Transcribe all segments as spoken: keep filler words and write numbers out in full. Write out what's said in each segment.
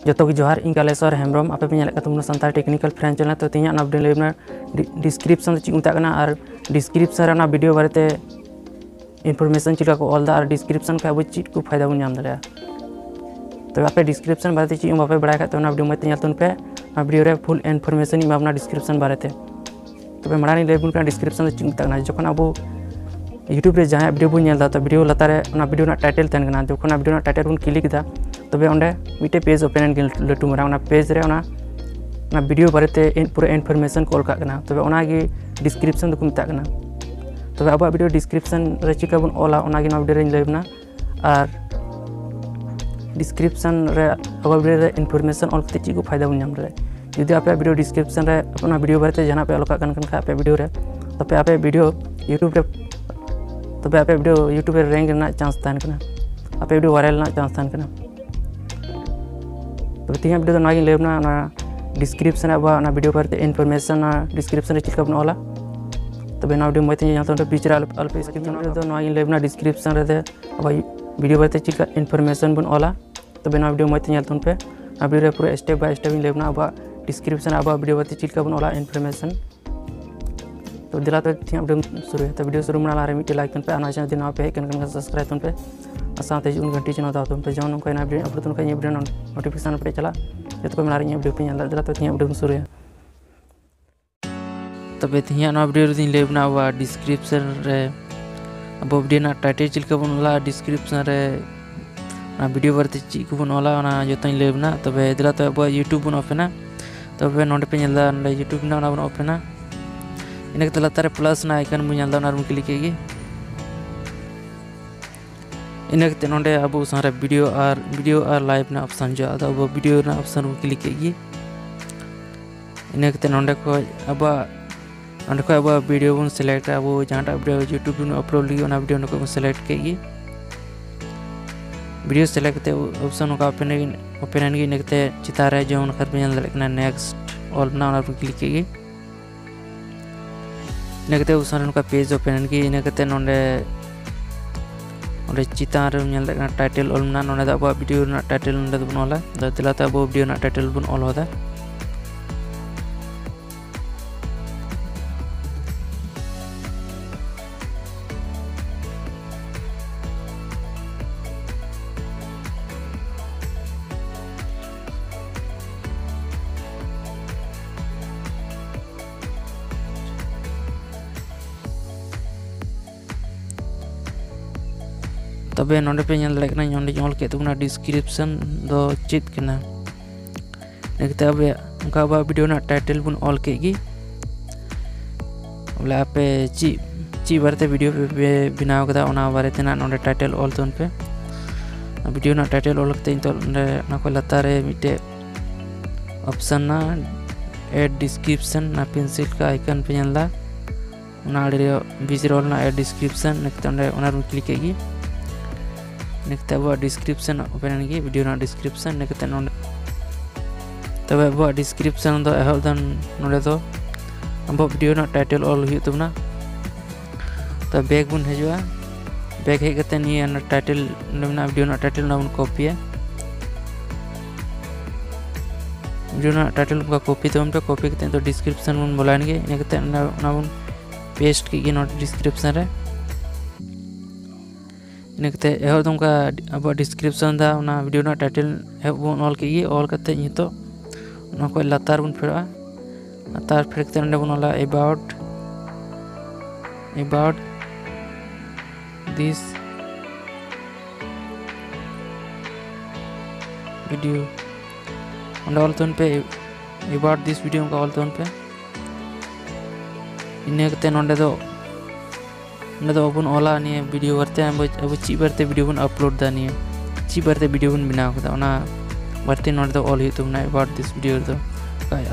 ᱡᱚᱛᱚ ᱜᱮ ᱡᱚᱦᱟᱨ, ᱤᱧ ᱠᱟᱞᱮᱥᱚᱨ ᱦᱮᱢᱵᱨᱚᱢ, ᱟᱯᱮ ᱯᱮ ᱧᱮᱞᱮᱫ ᱠᱟᱱ ᱛᱟᱵᱚᱱᱟ ᱥᱟᱱᱛᱟᱲ technical friend channel᱾ ᱛᱚ ᱛᱮᱦᱮᱧᱟᱜ ᱱᱚᱣᱟ video ᱞᱟᱹᱭ ᱵᱚᱱᱟ ᱰᱤ-, description ᱫᱚ ᱪᱮᱫ ᱠᱚ ᱢᱮᱛᱟᱜ ᱠᱟᱱᱟ ᱟᱨ description ᱨᱮ ᱚᱱᱟ video ᱵᱟᱨᱮᱛᱮ information ᱪᱮᱫ ᱞᱮᱠᱟ ᱠᱚ ᱚᱞ ᱮᱫᱟ ᱟᱨ description ᱠᱷᱚᱱ ᱟᱵᱚ ᱪᱮᱫ ᱠᱚ ᱯᱷᱟᱭᱫᱟ ᱵᱚᱱ ᱧᱟᱢ ᱫᱟᱲᱮᱭᱟᱜᱼᱟ᱾ ᱛᱚᱵᱮ ᱟᱯᱮ description ᱵᱟᱨᱮᱛᱮ ᱪᱮᱫ ᱦᱚᱸ ᱵᱟᱯᱮ ᱵᱟᱲᱟᱭ ᱠᱷᱟᱡ, ᱛᱚ ᱚᱱᱟ video ᱢᱚᱡᱽ ᱛᱮ ᱧᱮᱞ ᱛᱟᱵᱚᱱ ᱯᱮ᱾ ᱚᱱᱟ video ᱨᱮ full information ᱤᱧ ᱮᱢᱟ ᱵᱚᱱᱟ description ᱵᱟᱨᱮᱛᱮ᱾ ᱛᱚᱵᱮ ᱢᱟᱲᱟᱝ ᱤᱧ ᱞᱟᱹᱭ ᱟᱵᱚᱱ ᱠᱟᱱᱟ description ᱫᱚ ᱪᱮᱫ ᱠᱚ ᱢᱮᱛᱟᱜ ᱠᱟᱱᱟ᱾ ᱡᱚᱠᱷᱚᱱ ᱟᱵᱚ YouTube ᱨᱮ ᱡᱟᱦᱟᱸᱭᱟᱜ video ᱵᱚᱱ ᱧᱮᱞ ᱮᱫᱟ, ᱛᱚ video ᱞᱟᱛᱟᱨ ᱨᱮ ᱚᱱᱟ video ᱨᱮᱱᱟᱜ title ᱛᱟᱦᱮᱱ ᱠᱟᱱᱟ᱾ ᱡᱚᱠᱷᱚᱱ ᱚᱱᱟ video ᱨᱮᱱᱟᱜ title ᱵᱚᱱ click ᱮᱫᱟ, ᱛᱚᱵᱮ ᱚᱸᱰᱮ ᱢᱤᱫᱴᱮᱡ page open ᱮᱱ ᱜᱮ ᱞᱟᱹᱴᱩ ᱢᱟᱨᱟᱝ᱾ ᱚᱱᱟ page ᱨᱮ ᱚᱱᱟ, ᱚᱱᱟ video ᱵᱟᱨᱮᱛᱮ ᱤᱱ-, ᱯᱩᱨᱟᱹ information ᱠᱚ ᱚᱞ ᱠᱟᱜ ᱠᱟᱱᱟ᱾ ᱛᱚᱵᱮ ᱚᱱᱟᱜᱮ description ᱫᱚᱠᱚ ᱢᱮᱛᱟᱜ ᱠᱟᱱᱟ᱾ ᱛᱚᱵᱮ ᱟᱵᱚᱣᱟᱜ video description ᱨᱮ ᱪᱤᱠᱟ ᱵᱚᱱ ᱚᱞᱟ, ᱚᱱᱟᱜᱮ ᱱᱚᱣᱟ video ᱨᱮᱧ ᱞᱟᱹᱭ ᱟᱵᱚᱱᱟ᱾ ᱟᱨ description ᱨᱮ ᱟᱵᱚᱣᱟᱜ video ᱨᱮ information ᱚᱞ ᱠᱟᱛᱮ ᱪᱮᱫ ᱠᱚ ᱯᱷᱟᱭᱫᱟ ᱵᱚᱱ ᱧᱟᱢ ᱫᱟᱲᱮᱭᱟᱜᱼᱟ᱾ ᱡᱩᱫᱤ ᱟᱯᱮᱭᱟᱜ video description ᱨᱮ ᱚᱱᱟ video ᱵᱟᱨᱮᱛᱮ ᱡᱟᱦᱟᱱᱟᱜ ᱯᱮ ᱚᱞ ᱠᱟᱜ ᱠᱟᱱ, ᱠᱟᱱ ᱠᱷᱟᱱ ᱟᱯᱮᱭᱟᱜ video ᱨᱮ, ᱛᱚᱵᱮ ᱟᱯᱮᱭᱟᱜ video YouTube ᱨᱮ, ᱛᱚᱵᱮ ᱟᱯᱮᱭᱟᱜ video YouTube ᱨᱮ rank ᱨᱮᱱᱟᱜ chance ᱛᱟᱦᱮᱱ ᱠᱟᱱᱟ, ᱟᱯᱮᱭᱟᱜ video viral ᱨᱮᱱᱟᱜ chance ᱛᱟᱦᱮᱱ ᱠᱟᱱᱟ᱾ ᱛᱚᱵᱮ ᱛᱮᱦᱮᱧᱟᱜ video ᱫᱚ ᱱᱚᱣᱟᱜᱤᱧ ᱞᱟᱹᱭ ᱟᱵᱚᱱᱟ, ᱚᱱᱟ description ᱨᱮ ᱟᱵᱚᱣᱟᱜ ᱚᱱᱟ video ᱵᱟᱨᱮᱛᱮ information ᱚᱱᱟ description ᱨᱮ ᱪᱮᱫ ᱞᱮᱠᱟ ᱵᱚᱱ ᱚᱞᱟ᱾ ᱛᱚᱵᱮ ᱱᱚᱣᱟ video ᱢᱚᱡᱽ ᱛᱮ ᱧᱮᱞ ᱛᱟᱵᱚᱱ ᱯᱮ, ᱯᱤᱪᱷᱮ ᱨᱮ ᱟᱞᱚ, ᱟᱞᱚ ᱯᱮ skip᱾ ᱛᱮᱦᱮᱧᱟᱜ video ᱫᱚ ᱱᱚᱣᱟᱜᱤᱧ ᱞᱟᱹᱭ ᱟᱵᱚᱱᱟ description ᱨᱮ ᱟᱵᱚᱣᱟᱜ video ᱵᱟᱨᱮᱛᱮ ᱪᱮᱫ ᱞᱮᱠᱟ information ᱵᱚᱱ ᱚᱞᱟ᱾ ᱛᱚᱵᱮ ᱱᱚᱣᱟ video ᱢᱚᱡᱽ ᱛᱮ ᱧᱮᱞ ᱛᱟᱵᱚᱱ ᱯᱮ᱾ ᱱᱚᱣᱟ video ᱨᱮ ᱯᱩᱨᱟᱹ step by step ᱤᱧ ᱞᱟᱹᱭ ᱟᱵᱚᱱᱟ ᱟᱵᱚᱣᱟᱜ description ᱨᱮ ᱟᱵᱚᱣᱟᱜ video ᱵᱟᱨᱮᱛᱮ ᱪᱮᱫ ᱞᱮᱠᱟ ᱵᱚᱱ ᱚᱞᱟ information᱾ ᱛᱚ ᱫᱮᱞᱟ ᱛᱚᱵᱮ ᱛᱮᱦᱮᱧᱟᱜ video ᱥᱩᱨᱩᱭᱟ᱾ ᱛᱚ video ᱥᱩᱨᱩ ᱢᱟᱲᱟᱝ ᱞᱟᱦᱟᱨᱮ ᱢᱤᱫᱴᱮᱡ like ᱛᱟᱵᱚᱱ ᱯᱮ, ᱟᱨ ᱱᱚᱣᱟ channel ᱡᱩᱫᱤ ᱱᱟᱣᱟ ᱯᱮ ᱦᱮᱡ ᱠᱟᱱ ᱠᱷᱟᱱ subscribe ᱛᱟᱵᱚᱱ ᱯᱮ, ᱟᱨ ᱥᱟᱶᱛᱮ ᱦᱤᱡᱩᱜ ᱠᱟᱱ ᱜᱷᱟᱱᱴᱤ ᱪᱤᱱᱦᱟᱹ ᱫᱟᱵᱟᱣ ᱛᱟᱵᱚᱱ ᱯᱮ, ᱡᱮᱢᱚᱱ ᱚᱱᱠᱟ ᱱᱟᱣᱟ video upload ᱛᱟᱵᱚᱱ ᱠᱷᱟᱱ ᱤᱧᱟᱹᱜ video notification ᱯᱮ ᱪᱟᱞᱟᱜ, ᱡᱚᱛᱚ ᱠᱷᱚᱱ ᱢᱟᱲᱟᱝ ᱨᱮ ᱤᱧᱟᱹᱜ video ᱯᱮ ᱧᱮᱞ ᱫᱟᱲᱮᱭᱟᱜᱼᱟ᱾ ᱫᱮᱞᱟ ᱛᱚᱵᱮ ᱛᱮᱦᱮᱧᱟᱜ video ᱵᱚᱱ ᱥᱩᱨᱩᱭᱟ᱾ ᱛᱚᱵᱮ ᱛᱮᱦᱮᱧᱟᱜ ᱱᱚᱣᱟ video ᱨᱮᱫᱚᱧ ᱞᱟᱹᱭ ᱟᱵᱚᱱᱟ ᱟᱵᱚᱣᱟᱜ description ᱨᱮ ᱟᱵᱚ video ᱨᱮᱱᱟᱜ title ᱪᱮᱫ ᱞᱮᱠᱟ ᱵᱚᱱ ᱚᱞᱟ, description ᱨᱮ ᱚᱱᱟ video ᱵᱟᱨᱮᱛᱮ ᱪᱮᱫ ᱠᱚᱵᱚᱱ ᱚᱞᱟ, ᱚᱱᱟ ᱡᱚᱛᱚᱧ ᱞᱟᱹᱭ ᱟᱵᱚᱱᱟ᱾ ᱛᱚᱵᱮ ᱫᱮᱞᱟ ᱛᱚᱵᱮ ᱟᱵᱚᱣᱟᱜ YouTube ᱵᱚᱱ open ᱟ᱾ ᱛᱚᱵᱮ ᱱᱚᱰᱮ ᱯᱮ ᱧᱮᱞ ᱮᱫᱟ, ᱱᱚᱰᱮ YouTube ᱢᱮᱱᱟᱜᱼᱟ, ᱚᱱᱟ ᱵᱚᱱ open ᱟ᱾ ᱤᱱᱟᱹ ᱠᱟᱛᱮ ᱞᱟᱛᱟᱨ ᱨᱮ plus ᱨᱮᱱᱟᱜ icon ᱵᱚᱱ ᱧᱮᱞ ᱮᱫᱟ, ᱚᱱᱟ ᱨᱮᱵᱚᱱ click ᱠᱮᱫ ᱜᱮ᱾ ᱤᱱᱟᱹ ᱠᱟᱛᱮ ᱱᱚᱰᱮ ᱟᱵᱚ ᱥᱟᱢᱟᱝ ᱨᱮ video ᱟᱨ, video ᱟᱨ live ᱨᱮᱱᱟᱜ option ᱦᱤᱡᱩᱜᱼᱟ᱾ ᱟᱫᱚ ᱟᱵᱚ video ᱨᱮᱱᱟᱜ option ᱵᱚᱱ click ᱠᱮᱫ ᱜᱮ᱾ ᱤᱱᱟᱹ ᱠᱟᱛᱮ ᱱᱚᱰᱮ ᱠᱷᱚᱡ ᱟᱵᱚᱣᱟᱜ, ᱱᱚᱰᱮ ᱠᱷᱚᱡ ᱟᱵᱚᱣᱟᱜ video ᱵᱚᱱ select ᱟ᱾ ᱟᱵᱚ ᱡᱟᱦᱟᱸᱴᱟᱜ video YouTube ᱵᱚᱱ upload ᱞᱟᱹᱜᱤᱫ, ᱚᱱᱟ video ᱱᱚᱰᱮ ᱠᱷᱚᱡ ᱵᱚᱱ select ᱠᱮᱫ ᱜᱮ᱾ Video select ᱠᱟᱛᱮ option ᱱᱚᱝᱠᱟ open ᱮᱱ, open ᱮᱱ ᱜᱮ᱾ ᱤᱱᱟᱹ ᱠᱟᱛᱮ ᱪᱮᱛᱟᱱ ᱨᱮ ᱡᱮᱢᱚᱱ ᱱᱚᱝᱠᱟ ᱯᱮ ᱧᱮᱞ ᱫᱟᱲᱮᱭᱟᱜ ᱠᱟᱱᱟ, next ᱚᱞ ᱢᱮᱱᱟᱜᱼᱟ, ᱚᱱᱟ ᱨᱮᱵᱚᱱ click ᱠᱮᱫ ᱜᱮ᱾ ᱤᱱᱟᱹ ᱠᱟᱛᱮ ᱩᱥᱟᱹᱨᱟ ᱱᱚᱝᱠᱟ page open ᱮᱱ ᱜᱮ᱾ ᱤᱱᱟᱹ ᱠᱟᱛᱮ ᱱᱚᱰᱮ ᱚᱸᱰᱮ ᱪᱮᱛᱟᱱ ᱨᱮᱢ ᱧᱮᱞ ᱫᱟᱲᱮᱭᱟᱜ ᱠᱟᱱᱟ title ᱚᱞ ᱢᱮᱱᱟᱜᱼᱟ᱾ ᱱᱚᱸᱰᱮ ᱫᱚ ᱟᱵᱚᱣᱟᱜ video ᱨᱮᱱᱟᱜ title ᱱᱚᱸᱰᱮ ᱫᱚᱵᱚᱱ ᱚᱞᱟ᱾ ᱟᱫᱚ ᱫᱮᱞᱟ ᱛᱮ ᱟᱵᱚ video ᱨᱮᱱᱟᱜ title ᱵᱚᱱ ᱚᱞ ᱦᱚᱫᱟ᱾ ᱛᱚᱵᱮ ᱱᱚᱸᱰᱮ ᱯᱮ ᱧᱮᱞ ᱫᱟᱲᱮᱭᱟᱜ ᱠᱟᱱᱟ, ᱱᱚᱸᱰᱮᱧ ᱚᱞ ᱠᱮᱫ ᱛᱟᱵᱚᱱᱟ description ᱫᱚ ᱪᱮᱫ ᱠᱟᱱᱟ᱾ ᱤᱱᱟᱹ ᱠᱟᱛᱮ ᱟᱵᱚ ᱚᱱᱠᱟ ᱟᱵᱚᱣᱟᱜ video ᱨᱮᱱᱟᱜ title ᱵᱚᱱ ᱚᱞ ᱠᱮᱫ ᱜᱮ᱾ ᱵᱚᱞᱮ ᱟᱯᱮ ᱪᱮᱫ, ᱪᱮᱫ ᱵᱟᱨᱮᱛᱮ video ᱯᱮ, ᱯᱮ ᱵᱮᱱᱟᱣ ᱠᱟᱫᱟ, ᱚᱱᱟ ᱵᱟᱨᱮ ᱛᱮᱱᱟᱜ ᱱᱚᱸᱰᱮ title ᱚᱞ ᱛᱟᱵᱚᱱ ᱯᱮ᱾ Video ᱨᱮᱱᱟᱜ title ᱚᱞ ᱠᱟᱛᱮ ᱱᱤᱛᱚᱜ ᱱᱚᱸᱰᱮ ᱚᱱᱟ ᱠᱷᱚᱱ ᱞᱟᱛᱟᱨ ᱨᱮ ᱢᱤᱫᱴᱮᱡ option ᱢᱮᱱᱟᱜᱼᱟ, add description, ᱚᱱᱟ pencil ᱠᱟ icon ᱯᱮ ᱧᱮᱞ ᱮᱫᱟ, ᱚᱱᱟ ᱟᱲᱮ ᱨᱮ ᱵᱤᱪ ᱨᱮ ᱚᱞ ᱢᱮᱱᱟᱜᱼᱟ add description᱾ ᱤᱱᱟᱹ ᱠᱟᱛᱮ ᱚᱸᱰᱮ ᱚᱱᱟ ᱨᱮᱵᱚᱱ click ᱠᱮᱫ ᱜᱮ᱾ ᱤᱱᱟᱹ ᱠᱟᱛᱮ ᱟᱵᱚᱣᱟᱜ description open ᱮᱱ ᱜᱮ, video ᱨᱮᱱᱟᱜ description᱾ ᱤᱱᱟᱹ ᱠᱟᱛᱮ ᱱᱚᱸᱰᱮ, ᱛᱚᱵᱮ ᱟᱵᱚᱣᱟᱜ description ᱫᱚ ᱮᱦᱚᱵ ᱫᱚ ᱱᱚᱸᱰᱮ ᱫᱚ ᱟᱵᱚᱣᱟᱜ video ᱨᱮᱱᱟᱜ title ᱚᱞ ᱦᱩᱭᱩᱜ ᱛᱟᱵᱚᱱᱟ᱾ ᱛᱚ back ᱵᱚᱱ ᱦᱤᱡᱩᱜᱼᱟ, back ᱦᱮᱡ ᱠᱟᱛᱮ ᱱᱤᱭᱟᱹ ᱚᱱᱟ title ᱚᱸᱰᱮ ᱢᱮᱱᱟᱜᱼᱟ, video ᱨᱮᱱᱟᱜ title, ᱚᱱᱟ ᱵᱚᱱ copyᱟ᱾ Video ᱨᱮᱱᱟᱜ title ᱚᱱᱠᱟ copy ᱛᱟᱵᱚᱱ ᱯᱮ, copy ᱠᱟᱛᱮ ᱫᱚ description ᱵᱚᱱ ᱵᱚᱞᱚᱭᱮᱱ ᱜᱮ᱾ ᱤᱱᱟᱹ ᱠᱟᱛᱮ ᱚᱱᱟ, ᱚᱱᱟ ᱵᱚᱱ paste ᱠᱮᱫ ᱜᱮ ᱱᱚᱰᱮ description ᱨᱮ᱾ ᱤᱱᱟᱹ ᱠᱟᱛᱮ ᱮᱦᱚᱵ ᱫᱚ ᱚᱱᱠᱟ ᱟᱵᱚᱣᱟᱜ description ᱫᱟ ᱚᱱᱟ video ᱨᱮᱱᱟᱜ title ᱮᱦᱚᱵ ᱵᱚᱱ ᱚᱞ ᱠᱮᱫ ᱜᱮ᱾ ᱚᱞ ᱠᱟᱛᱮ ᱱᱤᱛᱚᱜ ᱚᱱᱟ ᱠᱷᱚᱱ ᱞᱟᱛᱟᱨ ᱵᱚᱱ ᱯᱷᱮᱰᱚᱜᱼᱟ᱾ ᱞᱟᱛᱟᱨ ᱯᱷᱮᱰ ᱠᱟᱛᱮ ᱱᱚᱰᱮ ᱵᱚᱱ ᱚᱞᱟ about, about this video᱾ ᱚᱸᱰᱮ ᱚᱞ ᱛᱟᱵᱚᱱ ᱯᱮ about this video, ᱚᱱᱠᱟ ᱚᱞ ᱛᱟᱵᱚᱱ ᱯᱮ᱾ ᱤᱱᱟᱹ ᱠᱟᱛᱮ ᱱᱚᱰᱮ ᱫᱚ, ᱱᱚᱰᱮ ᱫᱚ ᱵᱚᱱ ᱚᱞᱟ ᱱᱤᱭᱟᱹ video ᱵᱟᱨᱮᱛᱮ, ᱟᱵᱚ, ᱟᱵᱚ ᱪᱮᱫ ᱵᱟᱨᱮᱛᱮ video ᱵᱚᱱ upload ᱫᱟ, ᱱᱤᱭᱟᱹ ᱪᱮᱫ ᱵᱟᱨᱮᱛᱮ video ᱵᱚᱱ ᱵᱮᱱᱟᱣ ᱠᱟᱫᱟ, ᱚᱱᱟ ᱵᱟᱨᱮᱛᱮ ᱱᱚᱰᱮ ᱫᱚ ᱚᱞ ᱦᱩᱭᱩᱜ ᱛᱟᱵᱚᱱᱟ about this video ᱨᱮᱫᱚ᱾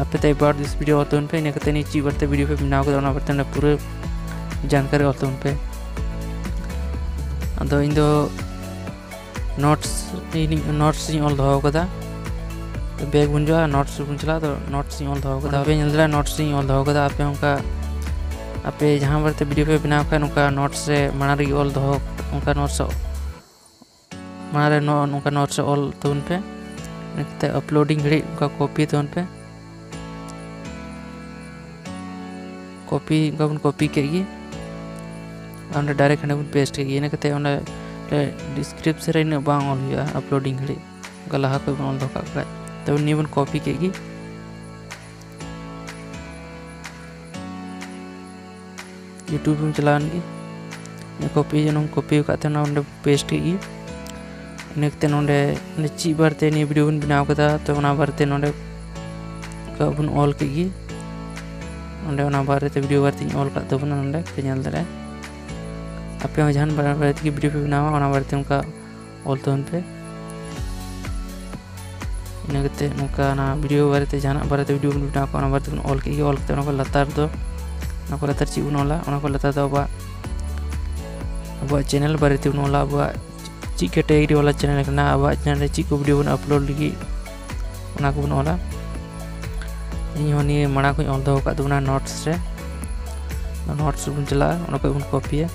ᱟᱯᱮ ᱛᱮ about this video ᱚᱞ ᱛᱟᱵᱚᱱ ᱯᱮ, ᱤᱱᱟᱹ ᱠᱟᱛᱮ ᱱᱤᱭᱟᱹ ᱪᱮᱫ ᱵᱟᱨᱮᱛᱮ video ᱯᱮ ᱵᱮᱱᱟᱣ ᱠᱟᱫᱟ, ᱚᱱᱟ ᱵᱟᱨᱮᱛᱮ ᱱᱚᱰᱮ ᱯᱩᱨᱟᱹ ᱡᱟᱱᱠᱟᱨᱤ ᱚᱞ ᱛᱟᱵᱚᱱ ᱯᱮ᱾ ᱟᱫᱚ ᱤᱧ ᱫᱚ notes, ᱤᱧ notes ᱤᱧ ᱚᱞ ᱫᱚᱦᱚ ᱠᱟᱫᱟ᱾ ᱛᱚ back ᱵᱚᱱ ᱦᱤᱡᱩᱜᱼᱟ, notes ᱵᱚᱱ ᱪᱟᱞᱟᱜᱼᱟ᱾ ᱛᱚ notes ᱤᱧ ᱚᱞ ᱫᱚᱦᱚ ᱠᱟᱫᱟ, ᱟᱯᱮ ᱧᱮᱞ ᱫᱟᱲᱮᱭᱟᱜᱼᱟ notes ᱤᱧ ᱚᱞ ᱫᱚᱦᱚ ᱠᱟᱫᱟ᱾ ᱟᱯᱮ ᱚᱱᱠᱟ, ᱟᱯᱮ ᱡᱟᱦᱟᱸ ᱵᱟᱨᱮᱛᱮ video ᱯᱮ ᱵᱮᱱᱟᱣ ᱠᱷᱟᱱ, ᱚᱱᱠᱟ notes ᱨᱮ ᱢᱟᱲᱟᱝ ᱨᱮᱜᱮ ᱚᱞ ᱫᱚᱦᱚ, ᱚᱱᱠᱟ notes ᱚᱱᱟᱨᱮ ᱱᱚᱜᱼᱚ ᱱᱚᱝᱠᱟ ᱱᱳᱴᱥ ᱨᱮ ᱚᱞ ᱛᱟᱵᱚᱱ ᱯᱮ᱾ ᱤᱱᱟᱹ ᱠᱟᱛᱮ ᱟᱯᱞᱳᱰᱤᱝ ᱜᱷᱟᱹᱲᱤᱡ ᱚᱱᱠᱟ ᱠᱚᱯᱤ ᱛᱟᱵᱚᱱ ᱯᱮ᱾ ᱠᱚᱯᱤ, ᱚᱱᱠᱟ ᱵᱚᱱ ᱠᱚᱯᱤ ᱠᱮᱫ ᱜᱮ, ᱟᱨ ᱚᱸᱰᱮ ᱰᱟᱭᱨᱮᱠᱴ ᱦᱟᱸᱰᱮ ᱵᱚᱱ ᱯᱮᱥᱴ ᱠᱮᱫ ᱜᱮ᱾ ᱤᱱᱟᱹ ᱠᱟᱛᱮ ᱚᱸᱰᱮ ᱰᱤᱥᱠᱨᱤᱯᱥᱚᱱ ᱨᱮ ᱤᱱᱟᱹᱜ ᱵᱟᱝ ᱚᱞ ᱦᱩᱭᱩᱜᱼᱟ ᱟᱯᱞᱳᱰᱤᱝ ᱜᱷᱟᱹᱲᱤᱡ, ᱚᱱᱠᱟ ᱞᱟᱦᱟ ᱠᱷᱚᱡ ᱵᱚᱱ ᱚᱞ ᱫᱚᱦᱚ ᱠᱟᱜ ᱠᱷᱟᱡ᱾ ᱛᱚᱵᱮ ᱱᱤᱭᱟᱹ ᱵᱚᱱ ᱠᱚᱯᱤ ᱠᱮᱫ ᱜᱮ᱾ YouTube ᱨᱮᱢ ᱪᱟᱞᱟᱣᱮᱱ ᱜᱮ, ᱤᱧᱟᱹᱜ ᱠᱚᱯᱤ ᱡᱮᱱᱚᱢ ᱠᱚᱯᱤ ᱟᱠᱟᱫ ᱛᱟᱦᱮᱱᱟ, ᱚᱸᱰᱮ ᱯᱮᱥᱴ ᱠᱮᱫ ᱜᱮ᱾ ᱤᱱᱟᱹ ᱠᱟᱛᱮ ᱱᱚᱰᱮ, ᱱᱚᱰᱮ ᱪᱮᱫ ᱵᱟᱨᱮᱛᱮ ᱱᱤᱭᱟᱹ ᱵᱷᱤᱰᱤᱭᱳ ᱵᱚᱱ ᱵᱮᱱᱟᱣ ᱠᱟᱫᱟ, ᱛᱚ ᱚᱱᱟ ᱵᱟᱨᱮᱛᱮ ᱱᱚᱰᱮ ᱠᱚ ᱵᱚᱱ ᱚᱞ ᱠᱮᱫ ᱜᱮ᱾ ᱱᱚᱰᱮ ᱚᱱᱟ ᱵᱟᱨᱮᱛᱮ ᱵᱷᱤᱰᱤᱭᱳ ᱵᱟᱨᱮᱛᱮᱧ ᱚᱞ ᱠᱟᱫ ᱛᱟᱵᱚᱱᱟ, ᱱᱚᱰᱮ ᱯᱮ ᱧᱮᱞ ᱫᱟᱲᱮᱭᱟᱜᱼᱟ᱾ ᱟᱯᱮ ᱦᱚᱸ ᱡᱟᱦᱟᱱ ᱵᱟᱨᱮ ᱵᱟᱨᱮ ᱛᱮᱜᱮ ᱵᱷᱤᱰᱤᱭᱳ ᱯᱮ ᱵᱮᱱᱟᱣᱟ, ᱚᱱᱟ ᱵᱟᱨᱮᱛᱮ ᱚᱱᱠᱟ ᱚᱞ ᱛᱟᱵᱚᱱ ᱯᱮ᱾ ᱤᱱᱟᱹ ᱠᱟᱛᱮ ᱱᱚᱝᱠᱟ ᱚᱱᱟ ᱵᱷᱤᱰᱤᱭᱳ ᱵᱟᱨᱮᱛᱮ, ᱡᱟᱦᱟᱱᱟᱜ ᱵᱟᱨᱮᱛᱮ ᱵᱷᱤᱰᱤᱭᱳ ᱵᱚᱱ ᱵᱮᱱᱟᱣ ᱠᱟᱜᱼᱟ, ᱚᱱᱟ ᱵᱟᱨᱮᱛᱮ ᱵᱚᱱ ᱚᱞ ᱠᱮᱫ ᱜᱮ᱾ ᱚᱞ ᱠᱟᱛᱮ ᱚᱱᱟ ᱠᱚ ᱞᱟᱛᱟᱨ ᱫᱚ, ᱚᱱᱟ ᱠᱚ ᱞᱟᱛᱟᱨ ᱪᱮᱫ ᱵᱚᱱ ᱚᱞᱟ? ᱚᱱᱟ ᱠᱚ ᱞᱟᱛᱟᱨ ᱫᱚ ᱟᱵᱚᱣᱟᱜ, ᱟᱵᱚᱣᱟᱜ ᱪᱮᱱᱮᱞ ᱵᱟᱨᱮᱛᱮ ᱵᱚᱱ ᱚᱞᱟ, ᱟᱵᱚᱣᱟᱜ ᱪᱮᱫ ᱠᱮᱴᱮᱜᱚᱨᱤ ᱵᱟᱞᱟ ᱪᱮᱱᱮᱞ ᱠᱟᱱᱟ, ᱟᱵᱚᱣᱟᱜ ᱪᱮᱱᱮᱞ ᱨᱮ ᱪᱮᱫ ᱠᱚ ᱵᱷᱤᱰᱤᱭᱳ ᱵᱚᱱ ᱟᱯᱞᱳᱰ ᱞᱟᱹᱜᱤᱫ, ᱚᱱᱟ ᱠᱚᱵᱚᱱ ᱚᱞᱟ᱾ ᱤᱧ ᱦᱚᱸ ᱱᱤᱭᱟᱹ ᱢᱟᱲᱟᱝ ᱠᱷᱚᱱ ᱚᱞ ᱫᱚᱦᱚ ᱟᱠᱟᱫ ᱛᱟᱵᱚᱱᱟ ᱱᱳᱴᱥ ᱨᱮ᱾ ᱱᱳᱴᱥ ᱨᱮᱵᱚᱱ ᱪᱟᱞᱟᱜᱼᱟ, ᱚᱸᱰᱮ ᱠᱷᱚᱱ ᱵᱚᱱ ᱠᱚᱯᱤᱭᱟ᱾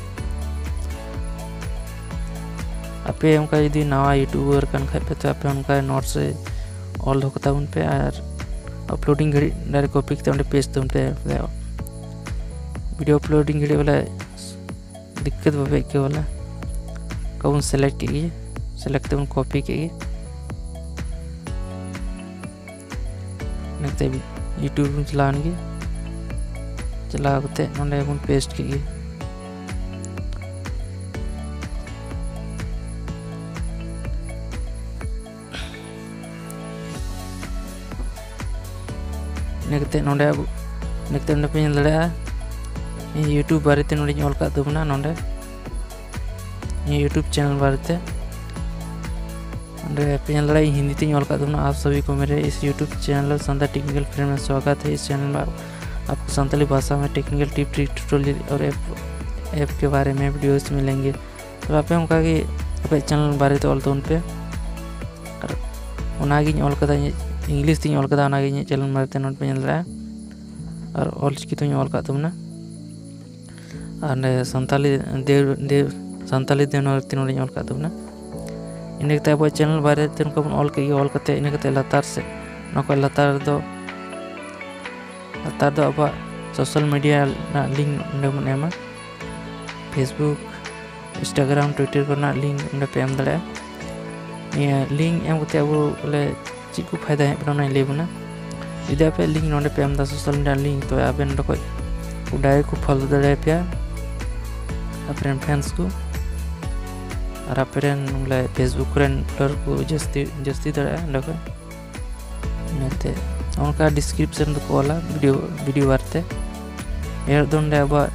ᱟᱯᱮ ᱚᱱᱠᱟ ᱡᱩᱫᱤ ᱱᱟᱣᱟ ᱭᱩᱴᱩᱵᱟᱨ ᱠᱟᱱ ᱠᱷᱟᱡ ᱯᱮ, ᱛᱚ ᱟᱯᱮ ᱚᱱᱠᱟ ᱱᱳᱴᱥ ᱨᱮ ᱚᱞ ᱫᱚᱦᱚ ᱠᱟᱛᱟ ᱵᱚᱱ ᱯᱮ ᱟᱨ ᱟᱯᱞᱳᱰᱤᱝ ᱜᱷᱟᱹᱲᱤᱡ ᱰᱟᱭᱨᱮᱠᱴ ᱠᱚᱯᱤ ᱠᱟᱛᱮ ᱚᱸᱰᱮ ᱯᱮᱥᱴ ᱛᱟᱵᱚᱱ ᱯᱮ᱾ ᱵᱷᱤᱰᱤᱭᱳ ᱟᱯᱞᱳᱰᱤᱝ ᱜᱷᱟᱹᱲᱤᱡ ᱵᱚᱞᱮ ᱫᱤᱠᱠᱟᱛ ᱵᱟᱯᱮ ᱟᱹᱭᱠᱟᱹᱣᱟ ᱵᱚᱞᱮ᱾ ᱚᱱᱠᱟ ᱵᱚᱱ ᱥᱤᱞᱮᱠᱴ ᱠᱮᱫ ᱜᱮ, ᱥᱤᱞᱮᱠᱴ ᱛᱮᱵᱚᱱ ᱠᱚᱯᱤ ᱠᱮᱫ ᱜᱮ᱾ ᱤᱱᱟᱹ ᱠᱟᱛᱮ ᱭᱩᱴᱩᱵᱽ ᱵᱚᱱ ᱪᱟᱞᱟᱣᱮᱱ ᱜᱮ, ᱪᱟᱞᱟᱣ ᱠᱟᱛᱮ ᱱᱚᱸᱰᱮ ᱵᱚᱱ ᱯᱮᱥᱴ ᱠᱮᱫ ᱜᱮ᱾ ᱤᱱᱟᱹ ᱠᱟᱛᱮ ᱱᱚᱸᱰᱮ ᱟᱵᱚ, ᱤᱱᱟᱹ ᱠᱟᱛᱮ ᱱᱚᱸᱰᱮ ᱯᱮ ᱧᱮᱞ ᱫᱟᱲᱮᱭᱟᱜᱼᱟ, ᱤᱧ ᱭᱩᱴᱩᱵᱽ ᱵᱟᱨᱮᱛᱮ ᱱᱚᱸᱰᱮᱧ ᱚᱞ ᱠᱟᱜ ᱛᱟᱵᱚᱱᱟ᱾ ᱱᱚᱸᱰᱮ ᱤᱧᱟᱹᱜ ᱭᱩᱴᱩᱵᱽ ᱪᱮᱱᱮᱞ ᱵᱟᱨᱮᱛᱮ᱾ ᱚᱸᱰᱮ ᱯᱮ ᱧᱮᱞ ᱫᱟᱲᱮᱭᱟᱜᱼᱟ, ᱤᱧ ᱦᱤᱱᱫᱤ ᱛᱮᱧ ᱚᱞ ᱠᱟᱜ ᱛᱟᱵᱚᱱᱟ, "आप सभी को मेरे इस YouTube चैनल संता टेक्निकल फ्रेंड में स्वागत है। इस चैनल में आप, आपको संताली भाषा में टेक्निकल टिप, ट्यूटोरियल और ऐप, ऐप के बारे में वीडियोज़ मिलेंगे।" ᱛᱚᱵᱮ ᱟᱯᱮ ᱚᱱᱠᱟ ᱜᱮ ᱟᱯᱮᱭᱟᱜ ᱪᱮᱱᱮᱞ ᱵᱟᱨᱮᱛᱮ ᱚᱞ ᱛᱟᱵᱚᱱ ᱯᱮ᱾ ᱟᱨ ᱚᱱᱟᱜᱤᱧ ᱚᱞ ᱠᱟᱫᱟ, ᱤᱧᱟᱹᱜ ᱤᱝᱞᱤᱥ ᱛᱤᱧ ᱚᱞ ᱠᱟᱫᱟ, ᱚᱱᱟᱜᱮ ᱤᱧᱟᱹᱜ ᱪᱮᱱᱮᱞ ᱵᱟᱨᱮᱛᱮ ᱱᱚᱰᱮ ᱯᱮ ᱧᱮᱞ ᱫᱟᱲᱮᱭᱟᱜᱼᱟ᱾ ᱟᱨ ᱚᱞ ᱪᱤᱠᱤ ᱛᱮᱧ ᱚᱞ ᱠᱟᱜ ᱛᱟᱵᱚᱱᱟ᱾ ᱟᱨ ᱚᱸᱰᱮ ᱥᱟᱱᱛᱟᱞᱤ ᱫᱮᱣ-, ᱫᱮᱣ-, ᱥᱟᱱᱛᱟᱞᱤ ᱫᱮᱣᱱᱟᱜᱚᱨᱤ ᱛᱮ ᱱᱚᱰᱮᱧ ᱚᱞ ᱠᱟᱜ ᱛᱟᱵᱚᱱᱟ᱾ ᱤᱱᱟᱹ ᱠᱟᱛᱮ ᱟᱵᱚᱣᱟᱜ ᱪᱮᱱᱮᱞ ᱵᱟᱨᱮ ᱛᱮ ᱱᱚᱝᱠᱟ ᱵᱚᱱ ᱚᱞ ᱠᱮᱫ ᱜᱮ, ᱚᱞ ᱠᱟᱛᱮ ᱤᱱᱟᱹ ᱠᱟᱛᱮ ᱞᱟᱛᱟᱨ ᱥᱮᱫ, ᱱᱚᱣᱟ ᱠᱷᱚᱱ ᱞᱟᱛᱟᱨ ᱨᱮᱫᱚ, ᱞᱟᱛᱟᱨ ᱫᱚ ᱟᱵᱚᱣᱟᱜ ᱥᱳᱥᱟᱞ ᱢᱤᱰᱤᱭᱟ ᱨᱮᱱᱟᱜ ᱞᱤᱝᱠ ᱱᱚᱸᱰᱮ ᱵᱚᱱ ᱮᱢᱟ᱾ Facebook, Instagram, Twitter ᱠᱚᱨᱮᱱᱟᱜ ᱞᱤᱝᱠ ᱱᱚᱸᱰᱮ ᱯᱮ ᱮᱢ ᱫᱟᱲᱮᱭᱟᱜᱼᱟ᱾ ᱱᱤᱭᱟᱹ ᱞᱤᱝᱠ ᱮᱢ ᱠᱟᱛᱮ ᱟᱵᱚ ᱵᱚᱞᱮ ᱪᱮᱫ ᱠᱚ ᱯᱷᱟᱭᱫᱟ ᱦᱮᱡ ᱵᱚᱱᱟ ᱚᱱᱟᱧ ᱞᱟᱹᱭ ᱵᱚᱱᱟ᱾ ᱡᱩᱫᱤ ᱟᱯᱮ ᱞᱤᱝᱠ ᱱᱚᱸᱰᱮ ᱯᱮ ᱮᱢ ᱮᱫᱟ, ᱥᱳᱥᱟᱞ ᱢᱤᱰᱤᱭᱟ ᱞᱤᱝᱠ, ᱛᱚᱵᱮ ᱟᱵᱮᱱ ᱱᱚᱸᱰᱮ ᱠᱷᱚᱡ ᱰᱟᱭᱨᱮᱠᱴ ᱠᱚ ᱯᱷᱚᱞᱳ ᱫᱟᱲᱮᱭᱟᱯᱮᱭᱟ ᱟᱯᱮ ᱨᱮᱱ ᱯᱷᱮᱱᱥ ᱠᱚ᱾ ᱟᱨ ᱟᱯᱮ ᱨᱮᱱ ᱵᱚᱞᱮ Facebook ᱨᱮᱱ ᱯᱷᱚᱞᱳᱣᱟᱨ ᱠᱚ ᱡᱟᱹᱥᱛᱤ, ᱡᱟᱹᱥᱛᱤ ᱫᱟᱲᱮᱭᱟᱜᱼᱟ ᱚᱸᱰᱮ ᱠᱷᱚᱡ᱾ ᱤᱱᱟᱹᱛᱮ ᱚᱱᱠᱟ ᱰᱤᱥᱠᱨᱤᱯᱥᱚᱱ ᱫᱚᱠᱚ ᱚᱞᱟ ᱵᱷᱤᱰᱤᱭᱳ, ᱵᱷᱤᱰᱤᱭᱳ ᱵᱟᱨᱮᱛᱮ᱾ ᱮᱦᱚᱵ ᱫᱚ ᱱᱚᱸᱰᱮ ᱟᱵᱚᱣᱟᱜ,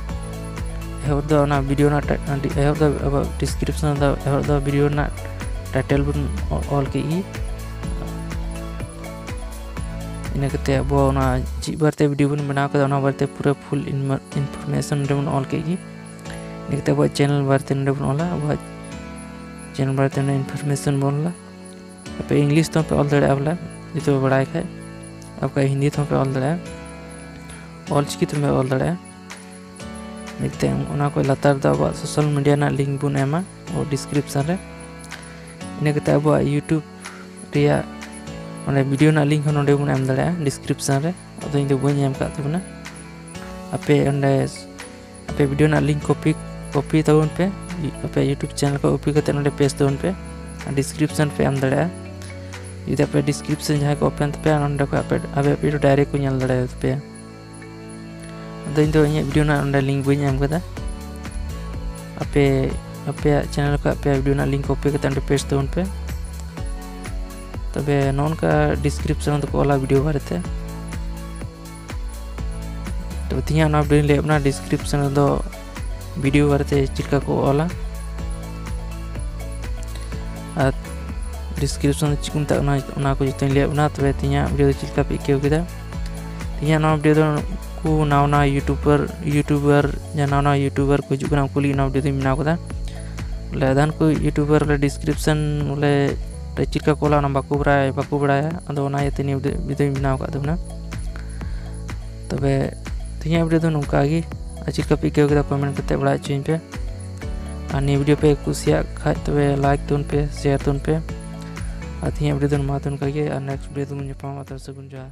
ᱮᱦᱚᱵ ᱫᱚ ᱚᱱᱟ ᱵᱷᱤᱰᱤᱭᱳ ᱨᱮᱱᱟᱜ ᱴᱟ-, ᱮᱦᱚᱵ ᱫᱚ ᱟᱵᱚᱣᱟᱜ ᱰᱤᱥᱠᱨᱤᱯᱥᱚᱱ ᱫᱚ, ᱮᱦᱚᱵ ᱫᱚ ᱵᱷᱤᱰᱤᱭᱳ ᱨᱮᱱᱟᱜ ᱴᱟᱭᱴᱮᱞ ᱵᱚᱱ ᱚ-, ᱚᱞ ᱠᱮᱫ ᱜᱮ᱾ ᱤᱱᱟᱹ ᱠᱟᱛᱮ ᱟᱵᱚ ᱚᱱᱟ ᱪᱮᱫ ᱵᱟᱨᱮᱛᱮ ᱵᱷᱤᱰᱤᱭᱳ ᱵᱚᱱ ᱵᱮᱱᱟᱣ ᱠᱟᱫᱟ, ᱚᱱᱟ ᱵᱟᱨᱮᱛᱮ ᱯᱩᱨᱟᱹ ᱯᱷᱩᱞ ᱤᱱᱢᱟ-, ᱤᱱᱯᱷᱚᱨᱢᱮᱥᱚᱱ ᱱᱚᱸᱰᱮ ᱵᱚᱱ ᱚᱞ ᱠᱮᱫ ᱜᱮ᱾ ᱤᱱᱟᱹ ᱠᱟᱛᱮ ᱟᱵᱚᱣᱟᱜ ᱪᱮᱱᱮᱞ ᱵᱟᱨᱮᱛᱮ ᱱᱚᱸᱰᱮ ᱵᱚᱱ ᱚᱞᱟ, ᱟᱵᱚᱣᱟᱜ ᱪᱮᱱᱮᱞ ᱵᱟᱨᱮᱛᱮ ᱱᱚᱸᱰᱮ ᱤᱱᱯᱷᱚᱨᱢᱮᱥᱚᱱ ᱵᱚᱱ ᱚᱞᱟ᱾ ᱟᱯᱮ ᱤᱝᱞᱤᱥ ᱛᱮᱦᱚᱸ ᱯᱮ ᱚᱞ ᱫᱟᱲᱮᱭᱟᱜᱼᱟ ᱵᱚᱞᱮ, ᱡᱩᱫᱤ ᱯᱮ ᱵᱟᱲᱟᱭ ᱠᱷᱟᱡ᱾ ᱟᱨ ᱵᱟᱠᱷᱟᱡ ᱦᱤᱱᱫᱤ ᱛᱮᱦᱚᱸ ᱯᱮ ᱚᱞ ᱫᱟᱲᱮᱭᱟᱜᱼᱟ, ᱚᱞ ᱪᱤᱠᱤ ᱛᱮᱦᱚᱸ ᱯᱮ ᱚᱞ ᱫᱟᱲᱮᱭᱟᱜᱼᱟ᱾ ᱢᱤᱫᱴᱮᱱ ᱚᱱᱟ ᱠᱷᱚᱡ ᱞᱟᱛᱟᱨ ᱫᱚ ᱟᱵᱚᱣᱟᱜ ᱥᱳᱥᱟᱞ ᱢᱤᱰᱤᱭᱟ ᱨᱮᱱᱟᱜ ᱞᱤᱝᱠ ᱵᱚᱱ ᱮᱢᱟ ᱰᱤᱥᱠᱨᱤᱯᱥᱚᱱ ᱨᱮ᱾ ᱤᱱᱟᱹ ᱠᱟᱛᱮ ᱟᱵᱚᱣᱟᱜ YouTube ᱨᱮᱭᱟᱜ ᱚᱸᱰᱮ ᱵᱷᱤᱰᱤᱭᱳ ᱨᱮᱱᱟᱜ ᱞᱤᱝᱠ ᱦᱚᱸ ᱱᱚᱸᱰᱮ ᱵᱚᱱ ᱮᱢ ᱫᱟᱲᱮᱭᱟᱜᱼᱟ ᱰᱤᱥᱠᱨᱤᱯᱥᱚᱱ ᱨᱮ᱾ ᱟᱫᱚ ᱤᱧ ᱫᱚ ᱵᱟᱹᱧ ᱮᱢ ᱟᱠᱟᱫ ᱛᱟᱵᱚᱱᱟ᱾ ᱟᱯᱮ ᱚᱸᱰᱮ, ᱟᱯᱮ ᱵᱷᱤᱰᱤᱭᱳ ᱨᱮᱱᱟᱜ ᱞᱤᱝᱠ ᱠᱚᱯᱤ, ᱠᱚᱯᱤ ᱛᱟᱵᱚᱱ ᱯᱮ, ᱟᱯᱮ YouTube ᱪᱮᱱᱮᱞ ᱠᱷᱚᱡ ᱠᱚᱯᱤ ᱠᱟᱛᱮ ᱱᱚᱸᱰᱮ ᱯᱮᱥᱴ ᱛᱟᱵᱚᱱ ᱯᱮ᱾ ᱟᱨ ᱰᱤᱥᱠᱨᱤᱯᱥᱚᱱ ᱯᱮ ᱮᱢ ᱫᱟᱲᱮᱭᱟᱜᱼᱟ᱾ ᱡᱩᱫᱤ ᱟᱯᱮ ᱰᱤᱥᱠᱨᱤᱯᱥᱚᱱ ᱡᱟᱦᱟᱸᱭ ᱠᱚ ᱳᱯᱮᱱ ᱛᱟᱯᱮᱭᱟ, ᱱᱚᱸᱰᱮ ᱠᱷᱚᱡ ᱟᱯᱮ, ᱟᱯᱮ ᱵᱷᱤᱰᱤᱭᱳ ᱰᱟᱭᱨᱮᱠᱴ ᱠᱚ ᱧᱮᱞ ᱫᱟᱲᱮᱭᱟᱛᱟᱯᱮᱭᱟ᱾ ᱟᱫᱚ ᱤᱧ ᱫᱚ ᱤᱧᱟᱹᱜ ᱵᱷᱤᱰᱤᱭᱳ ᱨᱮᱱᱟᱜ ᱱᱚᱸᱰᱮ ᱞᱤᱝᱠ ᱵᱟᱹᱧ ᱮᱢ ᱠᱟᱫᱟ᱾ ᱟᱯᱮ, ᱟᱯᱮᱭᱟᱜ ᱪᱮᱱᱮᱞ ᱠᱷᱚᱡ ᱟᱯᱮᱭᱟᱜ ᱵᱷᱤᱰᱤᱭᱳ ᱨᱮᱱᱟᱜ ᱞᱤᱝᱠ ᱠᱚᱯᱤ ᱠᱟᱛᱮ ᱚᱸᱰᱮ ᱯᱮᱥᱴ ᱛᱟᱵᱚᱱ ᱯᱮ᱾ ᱛᱚᱵᱮ ᱱᱚᱜᱼᱚ ᱱᱚᱝᱠᱟ ᱰᱤᱥᱠᱨᱤᱯᱥᱚᱱ ᱨᱮᱫᱚ ᱠᱚ ᱚᱞᱟ ᱵᱷᱤᱰᱤᱭᱳ ᱵᱟᱨᱮᱛᱮ᱾ ᱛᱚᱵᱮ ᱛᱮᱦᱮᱧᱟᱜ ᱱᱚᱣᱟ ᱵᱷᱤᱰᱤᱭᱳᱧ ᱞᱟᱹᱭᱟᱫ ᱵᱚᱱᱟ ᱰᱤᱥᱠᱨᱤᱯᱥᱚᱱ ᱨᱮᱫᱚ ᱵᱷᱤᱰᱤᱭᱳ ᱵᱟᱨᱮᱛᱮ ᱪᱮᱫ ᱞᱮᱠᱟ ᱠᱚ ᱚᱞᱟ ᱟᱨ ᱰᱤᱥᱠᱨᱤᱯᱥᱚᱱ ᱫᱚ ᱪᱮᱫ ᱠᱚ ᱢᱮᱛᱟᱜ ᱠᱟᱱᱟ, ᱚᱱᱟ ᱠᱚ ᱡᱚᱛᱚᱧ ᱞᱟᱹᱭᱟᱫ ᱵᱚᱱᱟ᱾ ᱛᱚᱵᱮ ᱛᱮᱦᱮᱧᱟᱜ ᱵᱷᱤᱰᱤᱭᱳ ᱫᱚ ᱪᱮᱫ ᱞᱮᱠᱟ ᱯᱮ ᱟᱹᱭᱠᱟᱹᱣ ᱠᱮᱫᱟ? ᱛᱮᱦᱮᱧᱟᱜ ᱱᱚᱣᱟ ᱵᱷᱤᱰᱤᱭᱳ ᱫᱚ ᱩᱱᱠᱩ ᱱᱟᱣᱟ ᱱᱟᱣᱟ ᱭᱩᱴᱩᱵᱟᱨ, ᱭᱩᱴᱩᱵᱟᱨ, ᱡᱟᱦᱟᱸ ᱱᱟᱣᱟ ᱱᱟᱣᱟ ᱭᱩᱴᱩᱵᱟᱨ ᱠᱚ ᱦᱤᱡᱩᱜ ᱠᱟᱱᱟ, ᱩᱱᱠᱩ ᱞᱟᱹᱜᱤᱫ ᱱᱚᱣᱟ ᱵᱷᱤᱰᱤᱭᱳ ᱫᱚᱧ ᱵᱮᱱᱟᱣ ᱠᱟᱫᱟ᱾ ᱵᱚᱞᱮ ᱟᱫᱷᱟᱱ ᱠᱚ ᱭᱩᱴᱩᱵᱟᱨ ᱵᱚᱞᱮ ᱰᱤᱥᱠᱨᱤᱯᱥᱚᱱ ᱵᱚᱞᱮ ᱪᱮᱫ ᱞᱮᱠᱟ ᱠᱚ ᱚᱞᱟ, ᱚᱱᱟ ᱵᱟᱠᱚ ᱵᱟᱲᱟᱭ, ᱵᱟᱠᱚ ᱵᱟᱲᱟᱭᱟ᱾ ᱟᱫᱚ ᱚᱱᱟ ᱤᱭᱟᱹᱛᱮ ᱱᱤᱭᱟᱹ ᱵᱷᱤᱰᱤᱭᱳ, ᱵᱷᱤᱰᱤᱭᱳᱧ ᱵᱮᱱᱟᱣ ᱟᱠᱟᱫ ᱛᱟᱵᱚᱱᱟ᱾ ᱛᱚᱵᱮ ᱛᱮᱦᱮᱧᱟᱜ ᱵᱷᱤᱰᱤᱭᱳ ᱫᱚ ᱱᱚᱝᱠᱟ ᱜᱮ᱾ ᱟᱨ ᱪᱮᱫ ᱞᱮᱠᱟ ᱯᱮ ᱟᱹᱭᱠᱟᱹᱣ ᱠᱮᱫᱟ, ᱠᱚᱢᱮᱱᱴ ᱠᱟᱛᱮ ᱵᱟᱲᱟᱭ ᱦᱚᱪᱚᱧ ᱯᱮ᱾ ᱟᱨ ᱱᱤᱭᱟᱹ video ᱯᱮ ᱠᱩᱥᱤᱭᱟᱜ ᱠᱷᱟᱡ ᱛᱚᱵᱮ like ᱛᱟᱵᱚᱱ ᱯᱮ, share ᱛᱟᱵᱚᱱ ᱯᱮ᱾ ᱟᱨ ᱛᱮᱦᱮᱧᱟᱜ video ᱫᱚ ᱱᱚᱣᱟ ᱛᱟᱦᱮᱸ ᱠᱟᱱ ᱜᱮ, ᱟᱨ next video ᱫᱚᱵᱚᱱ ᱧᱟᱯᱟᱢᱟ᱾ ᱛᱚᱵᱮ ᱥᱟᱹᱜᱩᱱ ᱡᱚᱦᱟᱨ᱾